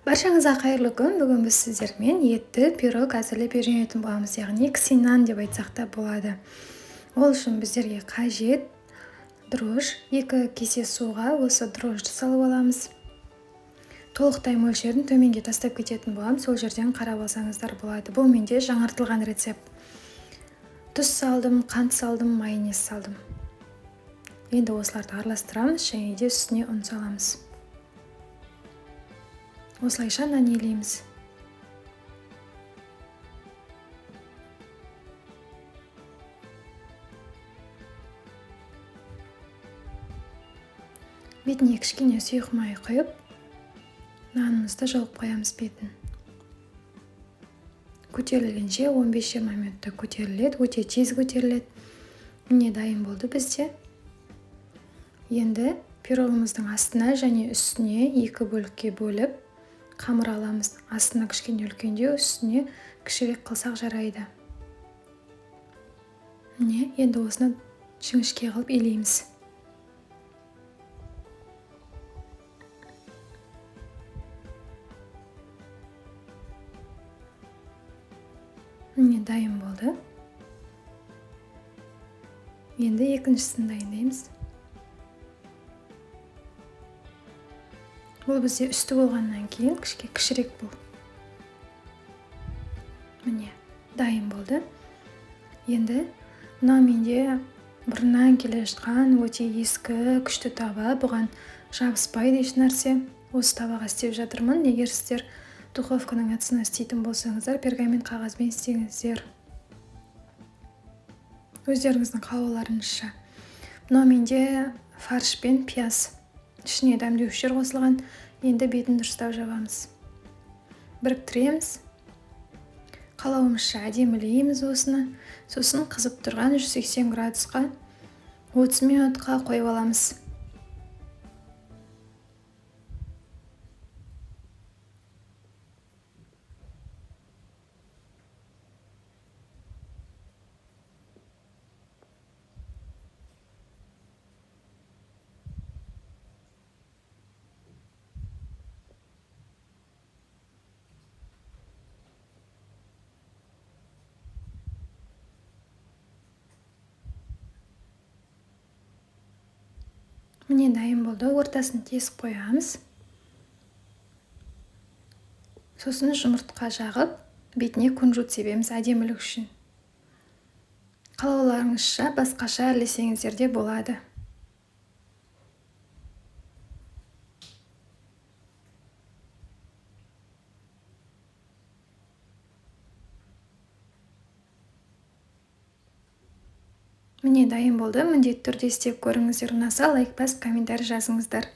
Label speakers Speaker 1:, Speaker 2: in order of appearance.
Speaker 1: Баршаңызға қайырлы күн. Бүгін біз сіздермен етті пирог әзірлеп үйренетін боламыз, яғни ксинан деп айтсақ та болады. Ол үшін біздерге қажет дрожж, 2 кесе суға осы дрожжды салып аламыз. Толықтай мөлшерін төменге тастап кететін боламын, сол жерден қарап алсаңыздар болады. Бұл менде жаңартылған рецепт. Тұз салдым, қант салдым, майонез салдым. Енді осыларды араластырамыз және де үстіне ұн саламыз. Осылайша нан илейміз. Бетіне кішкене сұйық май құйып, нанымызды жауып қоямыз бетін. Көтерілгенше 15-20 минутта көтеріледі, өте тез көтеріледі. Міне дайын болды бізде. Енді пирогымыздың астына және үстіне екі бөлікке бөліп қамыр аламыз. Астына кішкене үлкендеу, үстіне кішірек қылсақ жарайды. Міне, енді осыны жіңішке қылып илейміз. Міне, дайын болды. Енді екіншісін дайындаймыз. Бұл бізде үсті болғаннан кейін кішірек бұл. Міне, дайын болды. Енді мынау менде бұрыннан келе жатқан өте ескі күшті таба, бұған жабыспайды еш нәрсе. Осы табаға істеп жатырмын. Егер сіздер духовканың ыдысына істейтін болсаңыздар, пергамент қағазбен істеңіздер. Өздеріңіздің қалауларыңызша. Мынау менде фарш пен пияз. Ішіне дәмдеуіштер қосылған. Енді бетін дұрыстап жабамыз. Біріктіреміз. Қалауымызша әдемілейміз осыны. Сосын қызып тұрған 180 градусқа 30 минутқа қойып аламыз. Міне дайын болды. Ортасын тесіп қоямыз. Сосын жұмыртқа жағып, бетіне кунжут себеміз әдемілік үшін. Қалауларыңызша басқаша әрлесеңіздер де болады. Міне дайын болды. Міндетті түрде істеп көріңіздер. Ұнаса лайк басып, комментарий жазыңыздар.